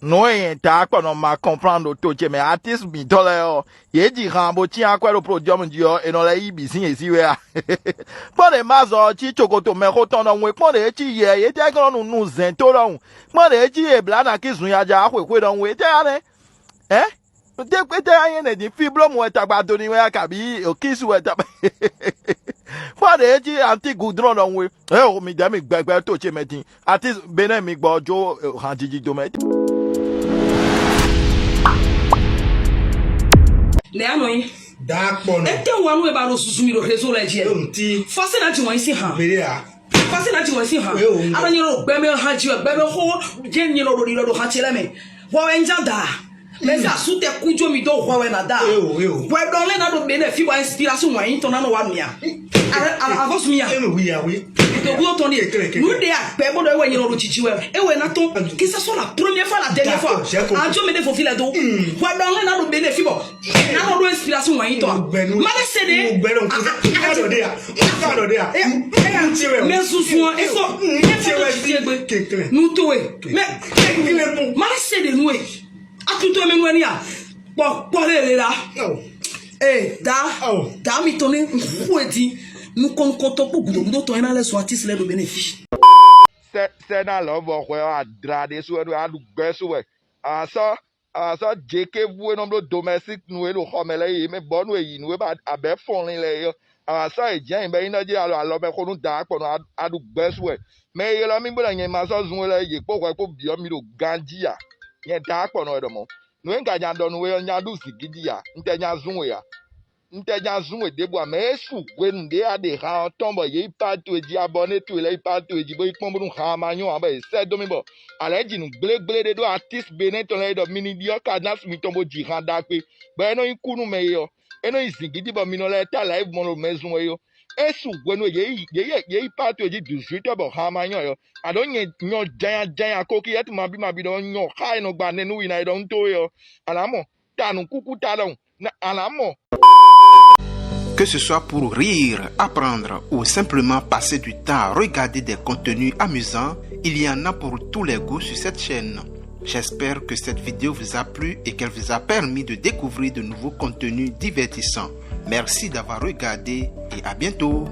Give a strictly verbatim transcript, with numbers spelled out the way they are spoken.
Nǔ e nyɛ Daákpɔnɔ ma kɔnplán ɖo to ce mɛ atísi mǐtɔn lɛ́ɛ ɔ́, yě ji han bó cyán akwɛ́ ɖo plodiɔ́mu jí ɔ́, è nɔ lɛ́ yí bǐ sín yě sí wɛ a? Kpɔ́n ɖě ma zɔ ɔ́ cí cokoto mɛxó tɔn ɖɔhun e, kpɔ́n ɖě cí yɛ yě tɛ́ glɔ́ nǔ nu zɛ̌n tó ɖɔhun, kpɔ́n ɖě cí è blǎ nǎ kí zun yaja xwexwe ɖɔhun e, tɛ́ yá nɛ́? Hɛ̌? Té kpé tɛ́ yá nyɛ nɛ̌ din? Fíblómu wɛ tagba dó n'i wɛ a, kabǐ kísu wɛ tagba? Kpɔ́n ɖě cí antígudrɔ́n ɖɔhun e, ě o mi dɛ̌ mi gbɛgbɛ́ tó ce mɛ din, atísi benɛ́ mi gbɔ jó hanjiji dó mɛ. Nɛ̌ a nɔ nyi? Daákpɔnɔ. Étɛ́ wa nú e ba ɖo susu mi ɖo réseau lɛ́ɛ jí ɛ? Yóò ntí. Fɔsí ná ti wɔn nyi sín hàn. Bèrè a. Fɔsí ná ti wɔn nyi sín hàn. Yóò ntí. Ala nyɛ ɖo gbɛmɛ hàn jí wɛ, gbɛmɛ xó jẹ́ nyɛ ɖo ɖo ɖiɖɔ ɖo hàn ce lɛ́ɛ mɛ. Hwɛ wɛ ń já da. Mɛ sí asú tɛ kú jó mi dó hwɛ wɛ ná da. Yóò yóò. Hwɛ ɖɔ lɛ ná ɖo bɛ ne fi wa inspiration wà yín tɔn ná nɔ wa mia. Avɔsu mia. Enu wi ya wi. Ìdòwú tɔn ni. Kékeré, kékeré. Nú de àgbẹ̀ bó dɔ ewé nyɛ lọ ɖo jìjì wɛ. Ewé ná tɔn. Que ce soit la première fois, la dernière fois. D'accord, j'ai compris. Àjọ mi dé fòfin lẹ tó. Hwɛ ɖɔ lɛ ná ɖo bɛ ne fi bɔ. Ná nɔ ɖo inspiration wà yín tɔn. Mo gbẹnu. Má lè ṣe de. Mo gbẹnu. Mo fẹ́ dọ̀ de ya. Mo fẹ́ dọ̀ de ya. Mo ti wẹ̀. Mɛ sunsun ɔ, e sɔ. Mo ti wẹ̀ sí kékeré. Nu to e. Mɛ. Kékeré mu. Má lè ṣe de nu e. Atuto mi nu e ni a. Kpɔ kpɔ lé lé la. Ee da. Da mi tɔn ne nxú e di. Nukɔn nukɔn tɔ kpó gudo gudo tɔn e na lɛ sɔn atis lɛ ɖo bɛ ne fi. Sɛ sɛ na lɔ vɔ hwɛ ɔ adra ɖe su wɛ ɖo aɖu gbɛ su wɛ. Asɔ asɔ jeke vu e nɔ bló domɛsik nu e ɖo xɔ mɛ lɛ yi mɛ bɔ nu e yi nu e ba abɛ fɔnlin lɛ yi ɔ. Asɔ e jɛn bɛ yi nɔ dzi alɔ alɔ mɛ xo nu da akpɔ nɔ aɖu gbɛ su wɛ. Mɛ e ylɔ́ mì bó ɖɔ nyɛ ma sɔ́ zun we lɛ́ɛ yě kpó hwɛ kpó byɔ́ mì ɖo ganjí ǎ. Nyɛ Daákpɔnɔ wɛ ɖɔ mɔ̌. Nǔ e un ka nya ɖɔ nú we ɔ́, nya ɖu zǐngídi ǎ, un tɛ nya zún we ǎ. Un tɛ nya zún we ɖěbǔ ǎ, mɛ e su hwenu ɖě a ɖe han ɔ́ tɔn bɔ yě yi pá towe jí, abɔ́né towe lɛ́ɛ yi pá towe jí, bó yi kpɔ́n bónú han ɔ́ ma nyɔ́ ǎ, bɔ yě sɛ́ dó mì bɔ alɛ̌ ji nǔ gblégblé ɖé ɖó atísi Benɛ́ tɔn lɛ́ɛ e ɖɔ mi ní ɖyɔ́ kadánsi mitɔn bó ji han ɖagbe, bɔ é nɔ nyí kú nú mɛ e ɔ́, é nɔ nyí zǐngídi bɔ mi nɔ lɛ́ tá lǎyívu mɔ ɖo mɛ zun wɛ é ɔ́. É su hwenu e yě yi yě yɛ yě yi pá towe jí duzwítɔ́ bɔ han ma nyɔ́ ɛ ɔ́, a ɖǒ nyɛ nyɔ janya janya ko kí yɛ́tun mabí mabí ɖɔ nyɔ xá e nɔ gba nɛnúwina e ɖɔ un dó we ɔ́, a nǎ mɔ ta nǔkúkú ta ɖɔhun, a nǎ mɔ. Que ce soit pour rire, apprendre ou simplement passer du temps à regarder des contenus amusants, il y en a pour tous les goûts sur cette chaîne. J'espère que cette vidéo vous a plu et qu'elle vous a permis de découvrir de nouveaux contenus divertissants. Merci d'avoir regardé et à bientôt.